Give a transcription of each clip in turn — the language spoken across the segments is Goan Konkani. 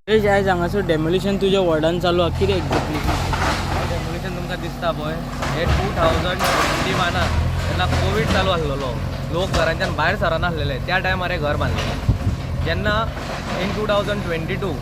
सुरेश, आयज हांगासर डेमोलिशन तुज्या वॉर्डान चालू आहा, कितें एक्झॅक्टली? डेमोलिशन तुमकां दिसता पळय, हे 2021आन जेन्ना कोवीड चालू आसलेलो, लोक घरांच्यान भायर सरनासलेले, त्या टायमार हें घर बांदलेलें. जेन्ना इन 2022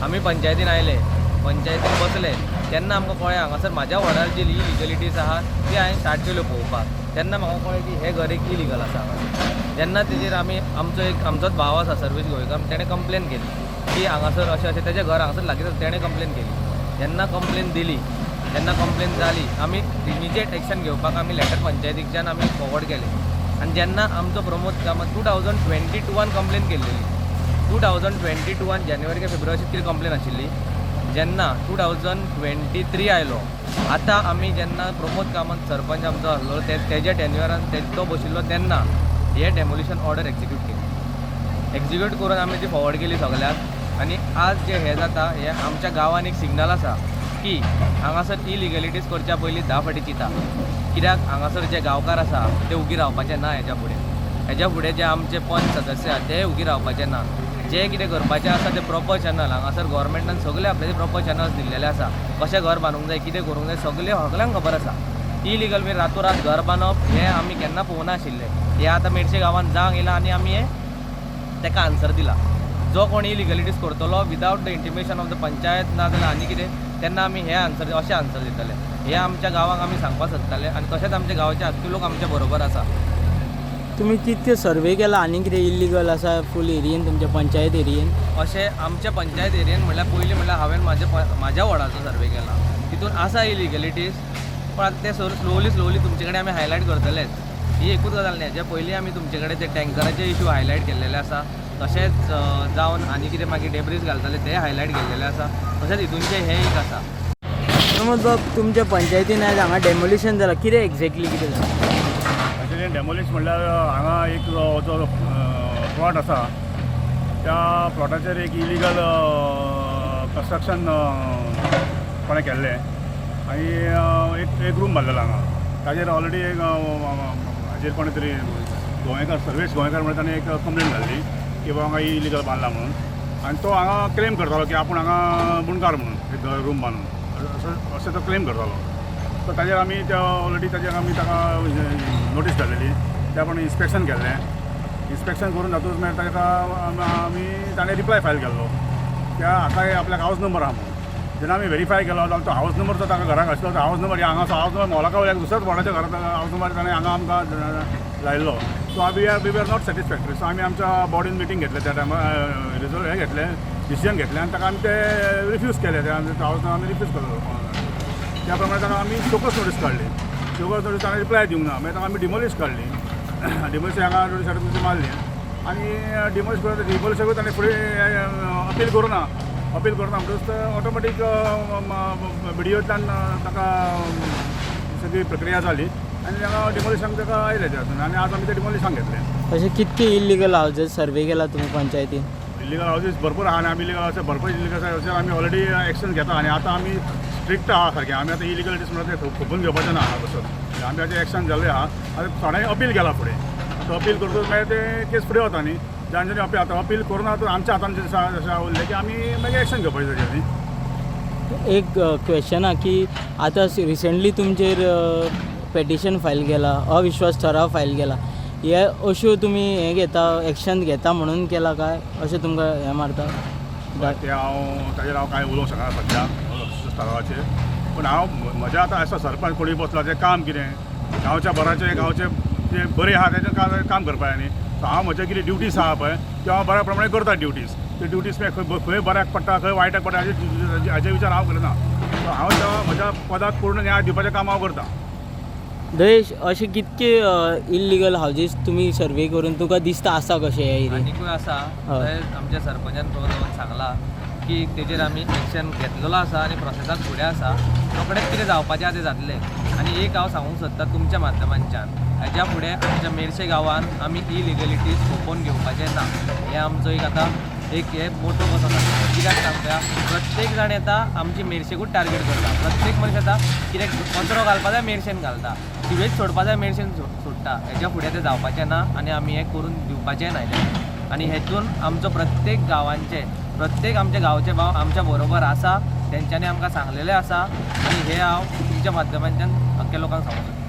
आमी पंचायतीन आयले, पंचायतीन बसले, तेन्ना आमकां कळ्ळें हांगासर म्हाज्या वॉर्डार जी इलिगलिटीज आहा ती हांवें स्टार्ट केल्यो पळोवपाक. तेन्ना म्हाका कळ्ळें की हें घर एक इलिगल आसा हांगासर. जेन्ना तेजेर आमी आमचो एक आमचोच भाव आसा सर्वेश गोवेकर, तेणें कंप्लेन केली की हांगासर अशें अशें, तेजें घर हांगासर लागींच आसा, तेणें कंप्लेन केली. जेन्ना कंप्लेन दिली, तेन्ना कंप्लेन जाली, आमी इमिजिएट एक्शन घेवपाक आमी लेटर पंचायतीकच्यान आमी फॉरवर्ड केलें. आनी जेन्ना आमचो प्रमोद कामत 2022आन कंप्लेन केल्लेली, 2022आन जानेवारी काय फेब्रुवारी अशी कितें कंप्लेन आशिल्ली. जेन्ना 2023 आयलो, आतां आमी जेन्ना प्रमोद कामत सरपंच आमचो आसलो, ते तेज्या टेन्युअरान तो बशिल्लो तेन्ना हे डेमोलिशन ऑर्डर एक्जिक्यूट केली. एक्जिक्यूट करून आमी ती फॉरवर्ड केली सगल्याक. आनी आज जे हें जाता, हें आमच्या गांवान एक सिग्नल आसा की हांगासर इलिगलिटीज करच्या पयलीं 10 फावटी चिंता. कित्याक हांगासर जे गांवकार आसा ते उगी रावपाचे ना. हेज्या फुडें, हेज्या फुडें जे आमचे पंच सदस्य आहा ते उगी रावपाचे ना. जे कितें करपाचें आसा ते प्रॉपर चॅनल, हांगासर गोवोरमेंटान सगळे आपल्याचे प्रॉपर चॅनल्स दिल्लेले आसा. कशें घर बांदूंक जाय, कितें करूंक जाय, सगळें सगल्यांक खबर आसा. इलिगल वे रातोरात घर बांदप हें आमी केन्ना पळोवनाशिल्लें. हें आतां मेरशे गांवांत जावंक येयलां आनी आमी हें ताका आन्सर दिला. जो कोण इलिगलिटीज करतलो without the intimation of the panchayat ना जाल्यार आनी कितें, तेन्ना आमी हे आन्सर अशें आन्सर दितले, हे आमच्या गांवाक आमी सांगपाक सोदताले. आनी तशेंच आमच्या गांवचे आख्खे लोक आमच्या बरोबर आसा. तुमी कितके सर्वे केला आनी कितें इल्लिगल आसा फूल एरियेन, तुमच्या पंचायत एरियेन? अशें आमच्या पंचायत एरियेन म्हणल्यार, पयलीं म्हणल्यार हांवें म्हाज्या वॉर्डाचो सर्वे केला. तितून आसा इलिगलिटीज, पण आतां ते स्लोली स्लोली तुमचे कडेन आमी हायलायट करतलेच. ही एकूच गजाल न्ही, हेच्या पयलीं आमी तुमचे कडेन ते टँकराचे इशू हायलायट केल्लेले आसा. तशेंच जावन आनी कितें मागीर डेब्रीज घालताले ते हायलायट केल्लेले आसा. तशेंच हितूनचें हें एक आसा. प्रमोद बाब, तुमच्या पंचायतीन आयज हांगा डेमोलिशन जालां, कितें एक्झॅक्टली कितें जालां? एक्चुअली डेमोलिश म्हणल्यार हांगा एक जो प्लॉट आसा, त्या प्लॉटाचेर एक इलिगल कन्स्ट्रक्शन कोणें केल्लें आनी एक एक रूम बांदलेलो हांगा. ताजेर ऑलरेडी एक हाजेर कोणें तरी गोंयकार, सर्वेश गोंयकार म्हणून ताणें एक कंप्लेन घाल्ली की बाबा हांगा इलिगल बांदला म्हणून. आनी तो हांगा क्लेम करतालो की आपूण हांगा मुंडकार म्हणून, एक रूम बांदून असो अशें तो क्लेम करतालो. सो ताजेर आमी त्या ऑलरेडी ताजेर आमी ताका नोटीस धाडलेली. त्या प्रमाणे इन्स्पेक्शन केल्लें. इन्स्पेक्शन करून जातूच मागीर ताका आमी ताणें रिप्लाय फायल केल्लो, त्या हाका आपल्याक हावस नंबर आहा म्हणून. जेन्ना आमी व्हेरीफाय केलो जाल्यार तो हावस नंबर जो ताका घराक आसलो तो हावस नंबर हांगा हावस नंबर मोलाका वयल्या दुसऱ्याच वॉर्डाच्या घरांत हावस नंबर ताणें हांगा आमकां लायिल्लो. So we are not satisfactory. So आमी आमच्या बॉडीन मिटींग घेतलें, त्या टायमार रिजोल्व हें घेतलें, डिसिजन घेतलें आनी ताका आमी ते रिफ्यूज केलें. ते हावस नंबर आमी रिफ्यूज केलो. त्या प्रमाणे ताका आमी शोकॉज नोटीस काडली. शोकॉज नोटीस ताणें रिप्लाय दिवंक ना. मागीर ताका आमी डिमोलिश काडली. डिमोलिश हांगा नोटीस मारली आनी डिमोलिश करून, डिमोलिश करून ताणें फुडें अपील करूं ना. अपील करना म्हणटकच ऑटोमॅटीक बीडीओंतल्यान ताका सगळी प्रक्रिया जाली आनी ताका डिमोलिशन ताका आयलें त्यातून आनी आज आमी तें डिमोलिशन घेतलें. अशें कितके इल्लिगल हावजीस सर्वे केला तुमी पंचायतीन? इलिगल हावजीस भरपूर आहा आनी आमी इलिगल हावजीस भरपूर इलिगल हावजीस आमी ऑलरेडी एक्शन घेता आनी आतां आमी स्ट्रिक्ट आहा सारकें. आमी आतां इलिगलिटीज म्हणल्यार ते खपून घेवपाचें ना तसोच. आमी आतां एक्शन जाल्लें आहा. आतां थोड्यांनी अपील केला फुडें. आतां अपील करतकच मागीर ते केस फुडें वता न्ही. जांच्यांनी अपील, आतां अपील करूं ना तर आमच्या हातान अशें उरलें की आमी मागीर एक्शन घेवपाचें ताजेर न्ही. एक क्वेश्चन आहा की आतां रिसेंटली तुमचेर पेटिशन फायल केला, अविश्वास ठराव फायल केला. हे अश्यो तुमी हें घेता, एक्शन घेता म्हणून केला काय अशें तुमकां हें मारता? ते हांव ताजेर हांव कांय उलोवंक शकना सद्या स्थळाचेर. पूण हांव म्हज्या आतां एज अ सरपंच कोणी बसला तें काम कितें गांवच्या बराचें, गांवचें जें बरें आहा तेजें काम करपा जाय न्ही. सो हांव म्हजे कितें ड्युटीज आहा पळय त्यो हांव बऱ्या प्रमाणे करता. ड्युटीज, त्यो ड्युटीज मागीर खंय खंय बऱ्याक पडटा, खंय वायटाक पडटा, हाजे विचार हांव करना. सो हांव त्या म्हज्या पदाक पूर्ण न्याय दिवपाचें काम हांव करता. दयेश, अशे कितके इल्लिगल हावजीस तुमी सर्वे करून तुका दिसता आसा कशें ह्या एरियेन? आनिकूय आसा. थंय आमच्या सरपंचान पळोवन सांगलां की तेजेर आमी एक्शन घेतलेलो आसा आनी प्रोसेसाक फुडें आसा. रोखडेंच कितें जावपाचें आहा तें जातलें. आनी एक हांव सांगूंक सोदतां तुमच्या माध्यमांच्यान, हेज्या फुडें आमच्या मेरशे गांवान आमी इलिगलिटीज खपोवन घेवपाचें ना. हें आमचो एक आतां एक हे मोटो कसो जाता. कित्याक सांगता, प्रत्येक जाण येता, आमची मेरशेकूच टार्गेट करता. प्रत्येक मनीस येता, कितें कचरो घालपा जाय मेरशेन घालता, सिवेज सोडपा जाय मेरशेन सोडटा. हेज्या फुडें तें जावपाचें ना आनी आमी हें करून दिवपाचें ना. आनी हेतून आमचो प्रत्येक गांवांचे प्रत्येक आमचे गांवचे भाव आमच्या बरोबर आसा, तेंच्यांनी आमकां सांगलेलें आसा आनी हें हांव तुमच्या माध्यमांतल्यान अख्ख्या लोकांक सांगूंक सोदतां.